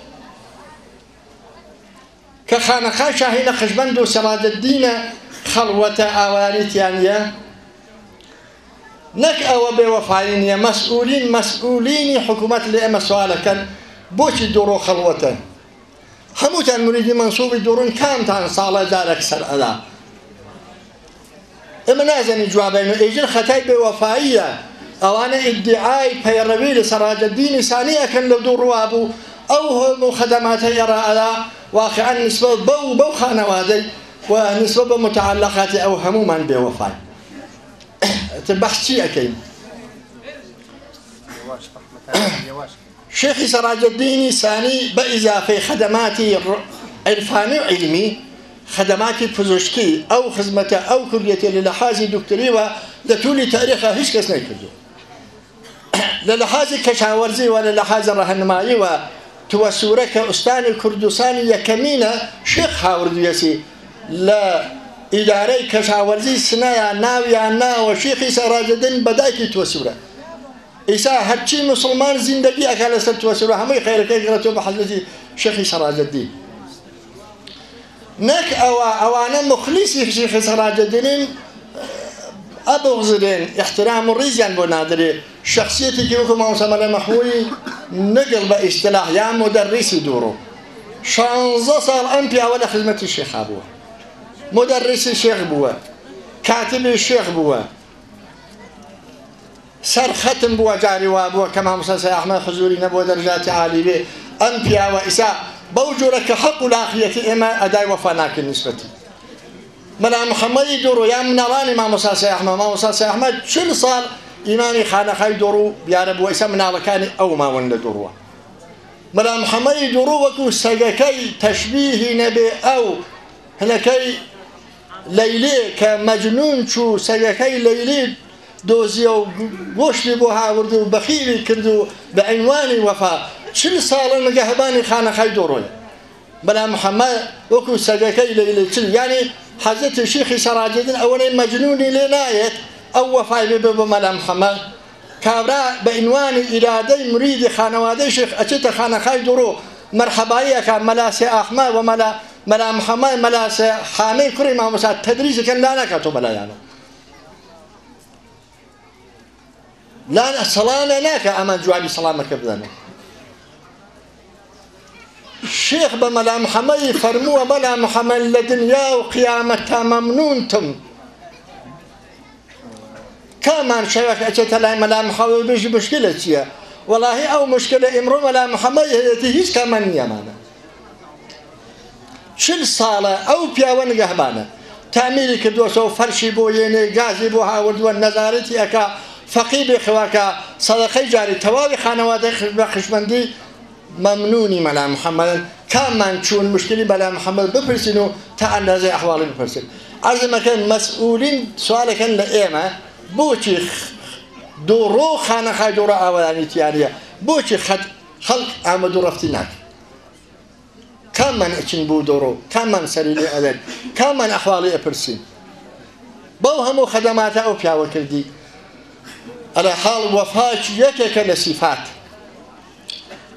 کە خانەقای شاهی نەقشبەند و سەراجەدینە خەڵوەتە ئاوایانی تیانیە نەک ئەوە بێ وەفایی نیە مەسئولین مەسئولینی حکومەت لە ئێمە سوالەکەن بۆچی دووڕوو خەڵوەتە هەمووتان مریدی مەنسوبی دوڕن کامتان ساڵە جارەک سەر ئەدا ئێمە نازانین جوابین و ئێژن خەتای بێ وەفاییە ئەوانە ئیدعای پەیڕەوی لە سەراجەدینی سانی ئەکەن لەو دوو ڕوا بوو ئەو هەموو خەدەماتە ئێرا ئەدا واقعا نسبە بەو بەو خانەوادەی و نسبە بە متعلقاتی ئەو هەموومان بێ وەفاین تر بەحس چی ئەکەین؟ شێخی سەراجەدینی سانی بە ئیزافەی خەدەماتی عیرفانی و عیلمی، خەدەماتی پزیشکی، ئەو خزمەتە ئەو کردێتی لە لەحازی دکتۆریوە لە تولی تاریخا هیچ کەس نەیکردو. لە لەحازی کەشاوەرزی و لە لەحازی ڕەهنمایی و توەسورە کە ئوستانی کوردستانی یەکەمینە شێخ هاوردویەسی لە ئیدارەی کەشاوەرزی سنەیان ناویان ناوە شێخی سەراجەدین بەدایکی توەسورە. ئیسا هەرچی مسلمان زیندەگی ئەکا لەسەر توەسورە هەمووی خەیرەکەی گرتووە بە حەزرەتی شێخی سەراجەدین. نەک ئەوە ئەوانە مخلیسی شێخی سەراجەدینین ئەبغزرێن احترام و ڕیزیان بۆ نادرێ. شخصیەتێکی وەکو مامۆستا مەلا مەحموودی نەگەڵ بە ئیستلاح یا مدەرریسی دووڕوو 16 ساڵ ئەم پیاوە لە خزمەتی شێخا بووە، مدەرریسی شێخ بووە، کاتبی شێخ بووە، سەرخەتم بووە، جاری وا بووە کە مامۆستا سەید ئەحمەد حزووری نەبووە دەرجاتی عالی بێ. ئەم پیاوە ئیسا بەو جۆرە کە حەق و لاقیەتی ئێمە ئەدای وەفا ناکەین نسبەتی مەلا محەممەدی دووڕوو یا مناڵانی مامۆستا سەید ئەحمەد. مامۆستا سەید ئەحمەد 40 ساڵ ئیمامی خانەقای دووڕوو بیارە بووە، ئیسا مناڵەکانی ئەو ماون لە دووڕووە. مەلا محەممەدی دووڕوو وەکو سەگەکەی تەشبیهی نەبێ ئەو هەنەکەی لەیلێ کە مەجنون چوو سەگەکەی لەیلی دۆزیە و گۆشتی بۆ هاورد و بەخیوی کرد و بە عینوانی وەفا 40 ساڵە نگەهبانی خانەقای دووڕوویە. مەلا محەممەد وەکو سەگەکەی لەیلی چل، یعنی حەزرەتی شێخی سەراجەدین ئەوەنەی مەجنونی لێ نایەت ئەو وەفای بێ بۆ مەلا محەممەد. کابرا بە عینوانی ئیرادەی مریدی خانەوادەی شێخ ئەچێتە خانەقای دووڕوو مەرحەباییەکە مەلا سێ ئەحمەد و مەلا محەممەد مەلا سێ حامەی کوڕی مامۆستا تەدریسەکەن لا ناکاتەوە بەلایانەوە، لا سەڵامە ناکە ئەمان جوابی سەڵامەکە بدەنەوە. شێخ بە مەلا محەممەدی فەرمووە مەلا محەممەد لە دنیا و قیامەتتا مەمنونتم. کامان شەوێک ئەچێتە لای مەلا محەممەد بێژی مشکلە چییە؟ وەڵاهی ئەو مشکلە ئیمڕۆ مەلا محەممەد هەیەتی هیچ کامان نییەمانە. 40 ساڵە ئەو پیاوە نگەهبانە، تامیری کردووەسەوە، فەرشی بۆ یێنێ، گازی بۆ هاوردووە، نەزارەتی ئەکا، فەقی بێخواکە، سەدەقەی جاری تەواوی خانەوادەی بە خشمەندی مەمنونی مەلا محەممەد. کاممان چوون مشکلی مەلا محەممەد بپرسین و تا ئەندازەی ئەحواڵی بپرسین. عەرزمەکەن مەسئولین سوالەکەن لە ئێمە بۆچی دووڕوو خانەقای دووڕە ئاوەدانی تیانیە، بۆچی خەڵک ئامەد و ڕەفتی ناکە؟ کاممان ئەچین بۆ دووڕوو، کاممان سەری لێ ئەدەن، کاممان ئەحواڵی ئەپرسین؟ بەو هەموو خەدەماتە ئەو پیاوە کردی. ئەلە حاڵ وەفاچ یەکێکە لە سیفات،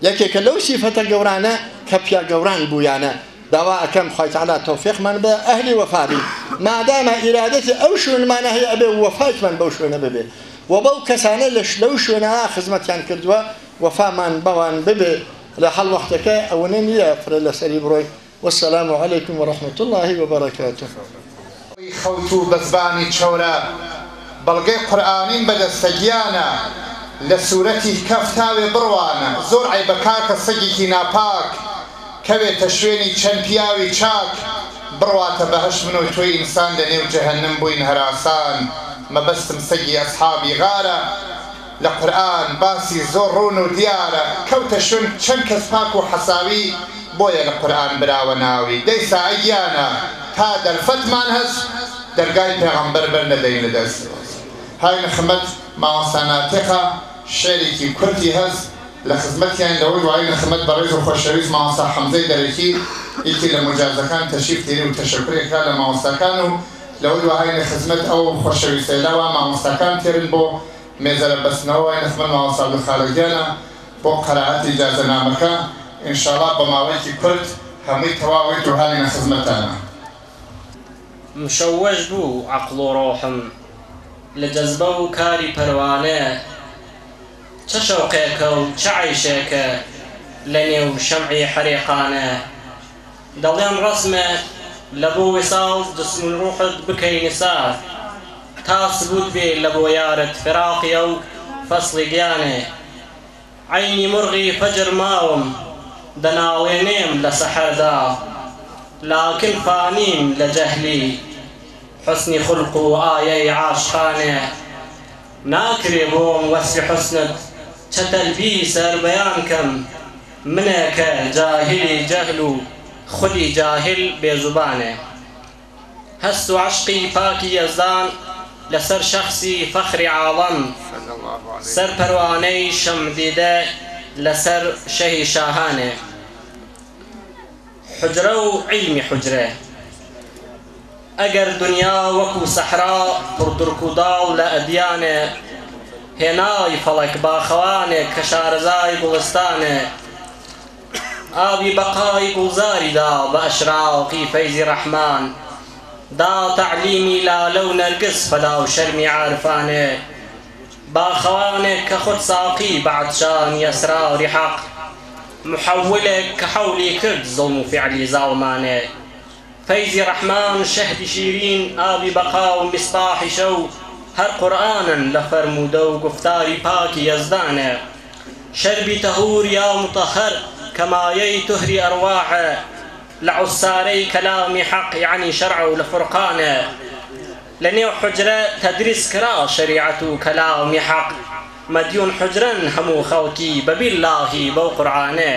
یەکێکە لەو سیفەتە گەورانە کە پیا گەوران بوویانە. داوا ئەکەم خوای تەعالا تەوفیقمان بە ئەهلی وەفا بین. مادامە ئیرادەتی ئەو شوێنمانە هەیە ئەبێ وەفایشمان بەو شوێنە ببێ و بەو کەسانە لەو شوێنە خزمەتیان کردووە وەفامان بەوان ببێ. لە حەڵ وەختەکە ئەوەنە نییە فرە لەسەری بڕۆی. والسلام عليكم ورحمة الله وبركاته. خەوت و بەزبانی چەورە بەڵگەی قورئانین بەدەستە گیانە لە سوورەتی کەفتاوێ بڕوانە. زۆر عەیبە کاکە سەگێکی ناپاک کەوێتە شوێنی چەند پیاوی چاک، بڕواتە بەهەشت من و تۆی ئینسان لەنێو جەهەنم بووین هەراسان. مەبەستم سەگی ئەسحابی غارە لە قورئان باسی زۆر ڕوون و دیارە، کەوتە شوێن چەند کەس پاک و حەساوی بۆیە لە قورئان براوە ناوی. دەیسا ئەگیانە تا دەرفەتمان هەست دەرگای پێغەمبەر بەر نەدەین لە دەست. های نەخمەت مامۆستا ناتیقە شعرێکی کورتی هەست لە خزمەتیان لەوەی دوایی نەخمەت بەڕێز و خۆشەویست مامۆستا حەمزەی دەرەکی یەکی لە مجازەکان تەشریف تێری و تەشەکرێکا لە مامۆستاکان و لەوەی دوایی نەخزمەت ئەو خۆشەویستەیلەوە مامۆستاکان تێرن بۆ مێزەرە بەستنەوە. وای نەخمەت مامۆستا عەبدولخالقگیانە بۆ قەرائەتی ئیجازەنامەکە ئینشاڵڵا بە ماوەیەکی کورت هەمووی تەواوی دوهانی نەخزمەتانە. مشەوەش بوو عەقڵ و ڕۆحم لە جەزبە و کاری پەروانە، چە شەوقێکە و چە عەیشێکە لە نێو شەمعی حەریقانە. دەڵێن ڕەسمە لە بۆ وساڵ جسم و ڕوحت بکەی نسار، تا سبوت بێ لە بۆ یارت فراقیە و فەسڵی گیانێ. عەینی مرغی فەجر ماوم دەناڵێنێم لە سەحەردا، لاکن فانیم لە جەهلی حسنی خولق و ئایەی عاشقانێ. ناکرێ بۆم وەسفی حسنت چە تەلبی سەر بەیان کەم، منێکە جاهلی جەهل و خودی جاهل بێزوبانێ. هەست و عەشقی پاکی یەزدان لەسەر شەخسی فەخری عاڵەم، سەر پەروانەی شەمعدیدە لەسەر شەهی شاهانێ. حوجرە و عیلمی حوجرە. ئەگەر دونیا وەکوو سەحرا پڕ درک و داڵ لە ئەدیانێ، هێنای فەڵەک باخەوانێک کە شارەزای گوڵستانێ، ئاوی بەقای گوڵزاری دا بە ئەشراقی فەیزی ڕەحمان، دا تەعلیمی لالە و نەرگس فەدا و شەرمی عارفانێ، باخەوانێک کە خود ساقی بە عەتشانی ئەسراری حەق، محەولێک کە حەولی کرد زوڵم و فیعلی زاڵمانێ. فەیزی ڕەحمان شەهدی شیرین ئاوی بەقا و میسباحی شەو هەر قورئانن لە فەرموودە و گوفتاری پاکی یەزدانێ. شەربی تەهوور یا موتەهەر کە مایەی توهری ئەرواحە لە عوسارەی کەلامی حەق یەعنی شەرع و لە فورقانێ. لە نێو حوجرە تەدریس کرا شەریعەت و کەلامی حەق مەدیون حوجرەن هەموو خەڵکی بە بیللاهی بەو قورعانێ.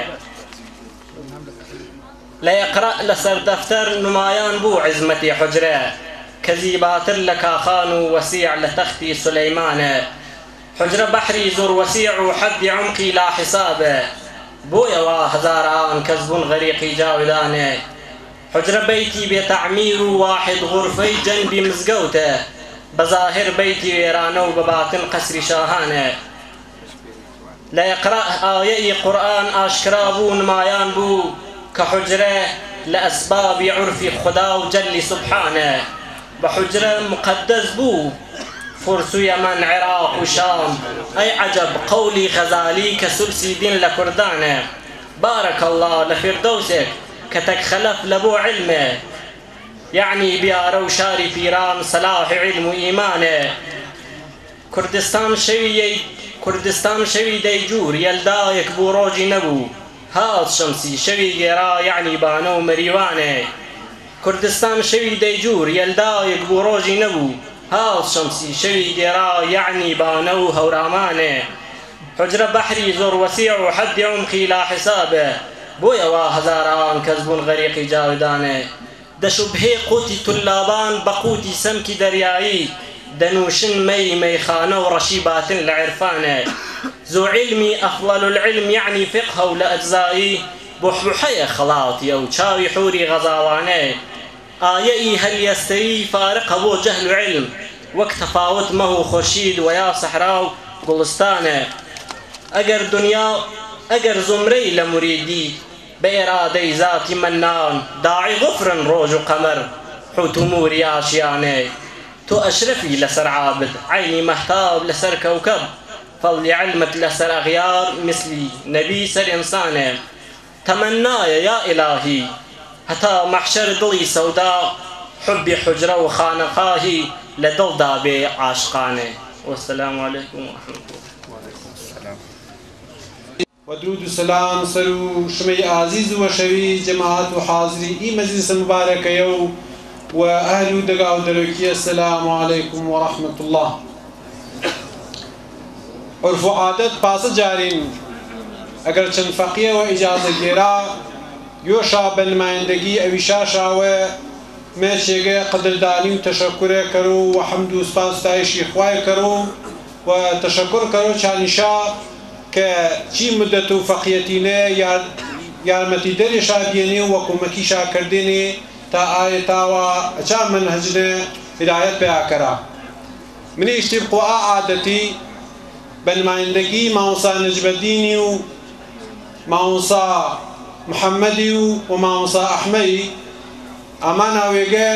لە اقرا لەسەر دەفتەر نمایان بوو عیزمەتی حوجرە کە زیباتر لە کاخان و وەسیع لە تەختی سولەیمانە. حوجرە بەحری زۆر وەسیع و حەدی عومقی لا حیسابە بۆیە وا هەزاران کەس بوون غەریقی جاویدانێ. حوجرە بەیتی بێ تەعمیر و واحید غورفەی جەنبی مزگەوتە بە زاهر بەیتی وێرانە و بە باتن قەسری شاهانە. لە اقرا ئایەی قورئان ئاشکرا بوو نمایان بوو کە حوجرە لە ئەسبابی عورفی خودا و جەلی سوبحانە بە حوجرە موقەدەس بوو فورس و یەمەن عێراق و شام ئەی عەجەب قەولی غەزالی کە سولسی دین لە کوردانە بارک اللە لە فیردەوسێک کە تەک خەلەف لە بۆ عیلمێ یەعنی بیارە و شاری پیران سەلاحی عیلم و ئیمانێ کوردستان شەوی یەی کوردستان شەوی دەیجوور یەلدایەک بوو ڕۆژی نەبوو هات شەمسی شەوی گێرا یەعنی بانە و مەریوانێ کوردستان شەوی دەیجوور یەلدایەک بوو ڕۆژی نەبوو هات شەمسی شەوی گێرا یەعنی بانە و هەورامانێ حوجرە بەحری زۆر وەسیع و حەدی عومقی لا حسابێ بۆیە وا هەزاران کەس بوون غەریقی جاویدانێ دەشوبهێ قوتی تولابان بە قوتی سەمکی دەریایی دەنووشن مەی مەیخانە و ڕەشی باتن لە عیرفانێ زو عیلمی ئەفڵەل العلم یەعنی فیقهە و لە ئەجزایی بوحبوحەیە خەڵاتی ئەو چاوی حوری غەزاڵانێ ئایەئی هەل یەستەوی فارقە بۆ جەهل و عیلم وەک تەفاوت مەه و خورشید وە یا سەحرا و گوڵستانێ ئەگەر دونیا ئەگەر زومرەی لە موریدی بە ئێرادەی زاتی مەننان داعی غوفرن ڕۆژ و قەمەر حوت و موری ئاشیانێ تۆ ئەشرەفی لەسەر عابد عەینی مەهتاب لەسەر کەوکەب فەزڵی عیلمت لەسەر ئەغیار میسلی نەبی سەر ئینسانێ تەمەننایە یا ئیلاهی هەتا مەحشەر دڵی سەودا حوبی حوجرە و خانەقاهی لە دڵدا بێ عاشقانێ وەسەلام علیکم ورحمە اللە. و درود و سلام سەر و شمەی ئازیز و وەشەوی جەماعەت و حازری ئی مەجلسە موبارەکەیە و و ئەهل و دەگا و دەرەکیە السلام علیکم و رحمە اللە. عورف و عادەت پاسە جارین ئەگەر چەند فەقیە وە ئیجازە گێرا یۆشا بە نمایندەگی ئەویشا شاوە مێچێگە قەدردانی و تەشەکورێ کەرو و حەمد و سپاس ستایشی خوای کەرو و تەشەکور کەرو چانیشا کە چی مدەت و فەقیەتینێ یارمەتیدەرێشا بیەنێ و کومەکیشا کردێنێ تا ئاێ تاوا ئەچا مەنهەجنێ هدایەت پیا کەرا. منیش تیبق ئا عادەتی بە نمایندەگی مامۆستا نەجمەدینی و مامۆستا محەمەدی و و مامۆستا ئەحمەی ئامانا وێگە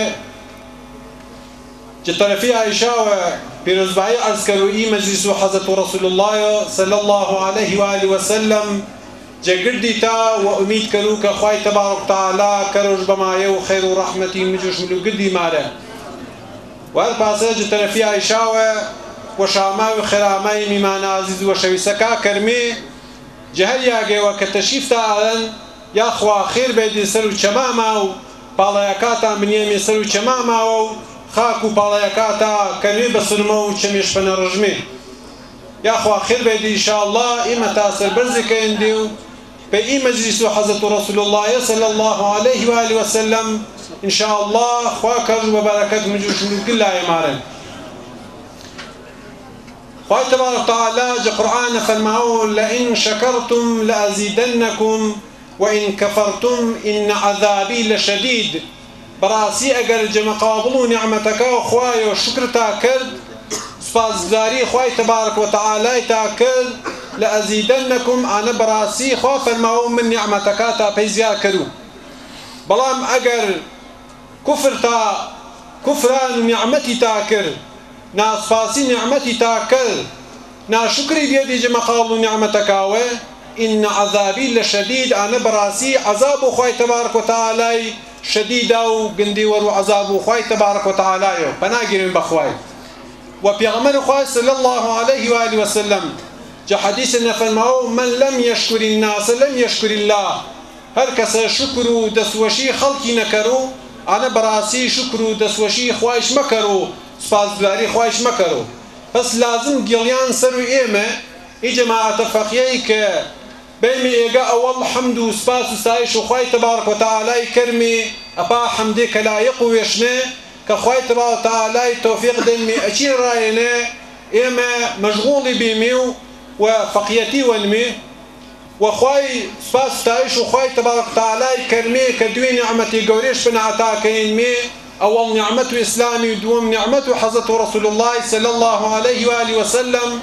جە تەرەفی ئایشاوە پیرۆزبایی عەرز کەرو ئی مەجلیس و حەزرەت رسول اللە صلی اللە علیه و آله و سلم جە گردی تا وە ئومید کەرو کە خوای تبارک تعالی کەرۆش بەمایە و خەیر و ڕەحمەتی مجوش ملو گردی مارە وە هەر پاسە جە تەرەفی ئایشاوە وە شاماوی خەرامای میمانە ئازیز وە شەویسەکا کەرمێ جە هەر یاگێوە کە تەشریفتا ئارەن یاخوا خێر بێدی سەر و چەماما و پاڵایەکاتان بنیەمێ سەر و چەماماوە و خاک و پاڵایەکاتا کەنوێ بە سرمە و چەمێ شپەنە ڕژمێ یاخوا خێر بێدی ئیشاڵڵا ئیمە تا سەربەرزێ کەیندێ و پێ ئی مەجلیس و حەزرەت رسول الله صلی الله علیه و آله وسلم إن شاء الله خوا کەرژ بە بەرەکەت مجوش گلا ئێمارن. خوای تبارك وتعالى جە قورآن فەرماوە لئن شكرتم لأزيدنكم وإن كفرتم إن عذابي لشديد. بەڕاستی ئەگەر جەمەقابڵ و نیعمەتەکە خوای و شکرتا کرد سوپاسگوزاری خوای تبارک وتعالی تا کرد لأزيدنكم ئانە بەڕاستی خوا فەرماوە من نیعمەتەکە تا پێی زیاد کردو. بەڵام ئەگەر کوفر تا کوفران و نیعمەتی تا کرد ناسپاسی نیعمەتی تا کرد ناشکری بێدی جەمەقابڵ و نیعمەتەکاوە إن عذابي لشديد ئانە بەڕاستی عذاب و خوای تبارک وتعالی شديدا و گندی وەر و عذاب و خوای تبارک وتعالی پەناگیرن بەخوای. و پێغەمبەر خوای صلی الله عليه وآله وسلم جا حدیث نەفەرماوە من لم يشكر الناس لم يشكر الله. هەر کەسە شکر و دەسوەشی خەڵکی نەکەرو ئانە بەڕاستی شکر و دەسوەشی خوایش مەکەرو سوپاسگوزاری خوایش مەکەرو. پس لازم گیڵیان سەر و ئێمە ئی جەماعەتە فەقیەی کە بەیمی ئێگە ئەوەڵ حەمد و سوپاس و ستایش و خوای تبارک وتعالی کەرمی ئەپا حەمدێ کە لایق و وێشنێ کە خوای تبارک وتعالی تەوفیق دەنمی ئەچی ڕایێنێ ئێمە مەشغوڵی بیمی و فەقیەتی وەنمی و خوای سوپاس ستایش و خوای تبارک وتعالی کەرمی کە دوێ نیعمەتی گەورەش بنعتاکەینمی أول نعمة إسلامي دوم نعمة حضرة رسول الله صلى الله عليه وآله وسلم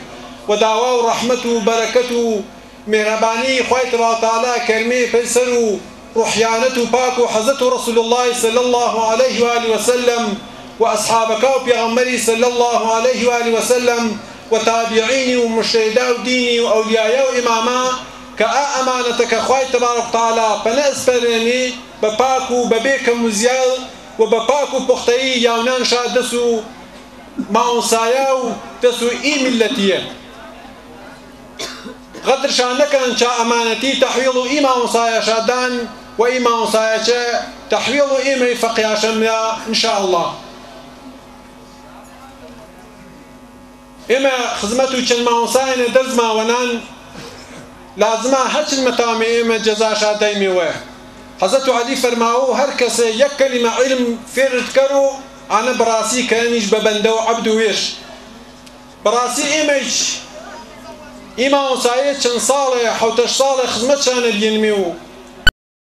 ودعوة ورحمة وبركة مهرباني خوای تبارك وتعالى كرمي فسر روحيانة باك حضرة رسول الله صلى الله عليه وآله وسلم وأصحابك وبيغمري صلى الله عليه وآله وسلم وتابعيني ومشهدا وديني وأولياء وإماما كأمانتك خوای تبارك وتعالى فنأسفرني بپاک و ببێکە مزیال و بە پاک و پوختەیی یاونان شا دەس و ماوسایە و دەس و ئی میللەتیە غەدرشان نەکەن چا ئەمانەتی تەحویڵ و ئی ماوسایە شادان و ئی ماوسایە چە تەحویڵ و ئێمەی فەقیاشەمیا ئینشاء الله. ئێمە خزمەت و چەند ماوسایەنە دەرزماوەنان لازمە هەرچەند مەتامێ ئێمە جەزا شادەیمێوە. حضرت علی فرماو هر کس یک کلمه علم فرد کرو انا براسی کنیش ببنده و عبد ویش براسی ایمیج ایمان سایه چند ساله حوتش ساله خدمت شانه بینمی و